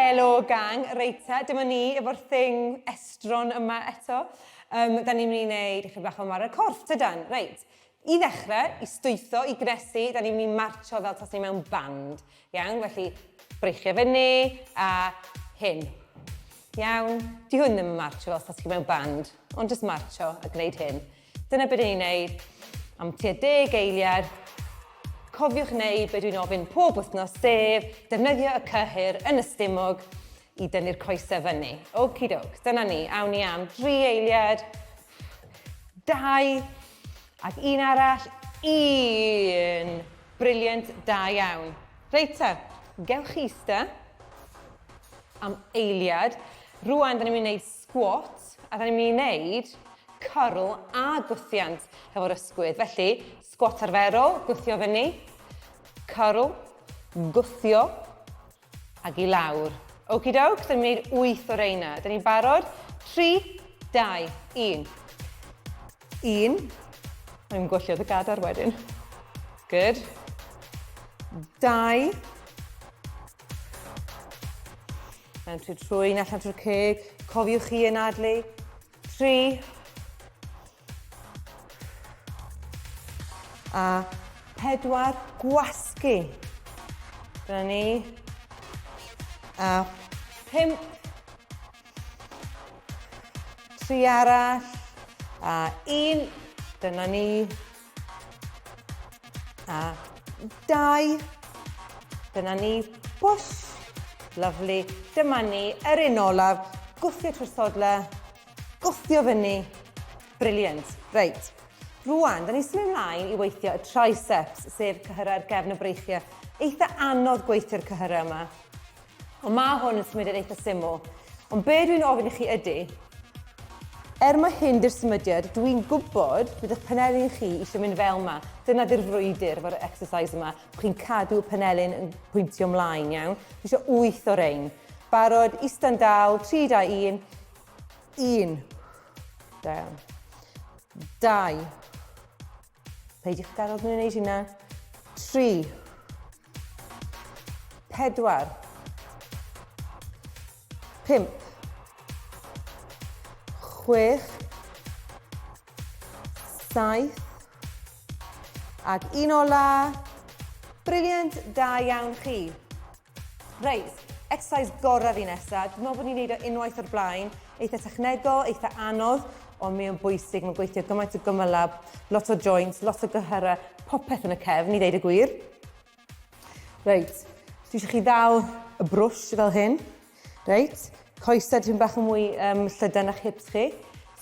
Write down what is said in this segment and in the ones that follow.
Helo gang, reit te, dyma ni efo'r thing estron yma eto. Um, da ni'n mynd i wneud chydig bach o ymarfer corff, tydan? Reit, i ddechrau, i stwytho, i gnesu, da ni'n mynd i marcho fel tas ni mewn band. Iawn, felly breichiau fyny a hyn. Iawn, di hwn ddim yn marcho fel tas chi mewn band, ond jyst marcho a gwneud hyn. Dyna beth ni'n neud am tua deg eiliad. Cofiwch wneud be dwi'n ofyn pob wythnos, sef defnyddio y cyhyr yn y stumog i dynnu'r coesau fyny. Okie doke, dyna ni. Awn ni am dri eiliad, dau, ac un arall, un. Brilliant, da iawn. Reit te, gewch chi ista am eiliad. Rwan, da ni'n mynd i wneud squat, a da ni'n mynd i wneud cyrl a gwthiant hefo'r ysgwydd. Felly, squat arferol, gwthio fyny, cyrl, gwthio, ag i lawr. Okie doke, da ni'n mynd i wneud 8 o reina. Da ni'n barod? 3, 2, 1. 1. Mae'n gwyllio dy gadar wedyn. Good. 2. Mewn trwy'r trwyn, allan trwy'r ceg. Cofiwch chi anadlu. 3. A 4. Gwasgu. Dyna ni. A 5. 3 arall. A 1. Dyna ni. A 2. Dyna ni. Push. Lovely. Dyma ni, yr un olaf. Gwthio trwy'r sodle. Gwthio fyny. Brilliant. Reit. Rwan, da ni'n symud ymlaen i weithio y triceps, sef cyhyrau'r gefn y breichiau. Eitha anodd gweithio'r cyhyrau yma. Ond mae hwn yn symudiad eitha syml. Ond be dwi'n ofyn i chi ydy, er mae hyn di'r symudiad, dwi'n gwybod bydd eich penelin chi eisiau mynd fel yma. Dyna di'r frwydr efo'r exercise yma. Bod chi'n cadw y penelin yn pwyntio ymlaen, iawn? Dwi eisiau 8 o rein. Barod, ista'n dal, 3, 2, 1. 1. Da iawn. 2. Peidiwch gadael nhw'n gwneud hynna. 3. 4. 5. 6. 7. Ac un ola. Brilliant, da iawn chi. Reit, exercise gorau fi nesa. Dwi'n meddwl bod ni'n neud o unwaith o'r blaen. Eitha technegol, eitha anodd, ond mae o'n bwysig. Mae'n gweithio gymaint o gymylab, lot o joints, lot o gyhyrau, popeth yn y cefn, i ddeud y gwir. Reit, dwi eisiau chi ddal y brwsh fel hyn. Reit, coesau tipyn bach yn mwy um, llydan na'ch hips chi.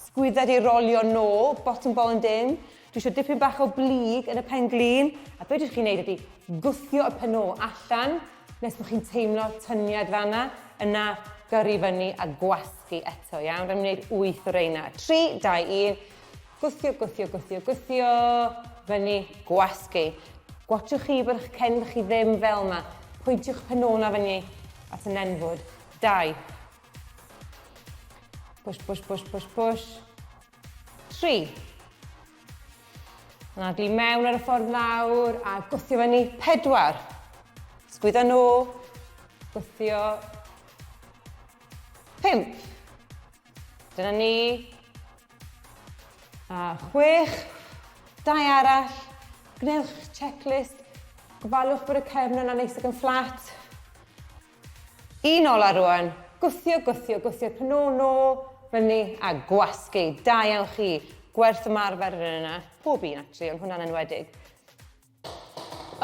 Sgwyddau di rolio nôl, bottom ball yn dim. Dwi eisiau dipyn bach o blyg yn y pen glin. A be dwi chi'n neud ydy gwthio y pen ôl allan nes bod chi'n teimlo tyniad fanna. Yna gyrru fyny a gwasgu eto, iawn? Rhaid wneud 8 o reina. 3, 2, 1. Gwthio, gwthio, gwthio, gwthio, fyny, gwasgu. Gwatiwch chi bod eich cefn chi ddim fel yma. Pwyntiwch pen ôl na fyny at y nenfwd. 2. Push, push, push, push, push. 3. Anadlu mewn ar y ffordd lawr a gwthio fyny. 4. Sgwyddo nôl. Gwthio. 5. Dyna ni. A 6. Dau arall. Gwnewch checklist. Gofalwch bod y cefn yna neis ac yn fflat. Un ola rwan. Gwthio, gwthio, gwthio pen ôl nôl, fyny a gwasgu. Da iawn chi. Gwerth ymarfer yn yna. Pob un, actually, ond hwnna'n enwedig.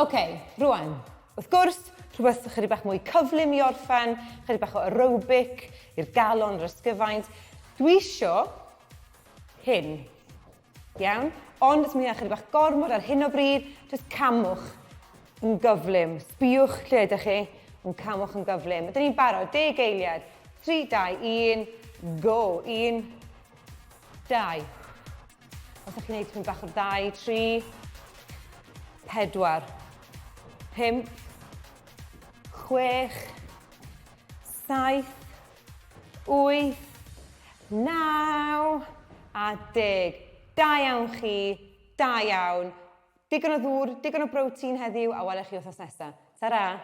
Ok, rwan, wrth gwrs, rhywbeth chydig bach mwy cyflym i orffen, chydig bach o aerobic i'r galon, yr ysgyfaint. Dwi isio hyn, iawn? Ond os mae hynna chydig bach gormod ar hyn o bryd, jyst camwch yn gyflym. Sbïwch lle ydych chi, ond camwch yn gyflym. Ydyn ni'n barod? Deg eiliad. 3, 2, 1, go. 1, 2. Os ydych chi'n gwneud tipyn bach o'r ddau, 3, 4, 5, 6, 7, 8, 9 a 10. Da iawn chi, da iawn. Digon o ddŵr, digon o brotein heddiw a welech chi wythnos nesaf. Ta-ra!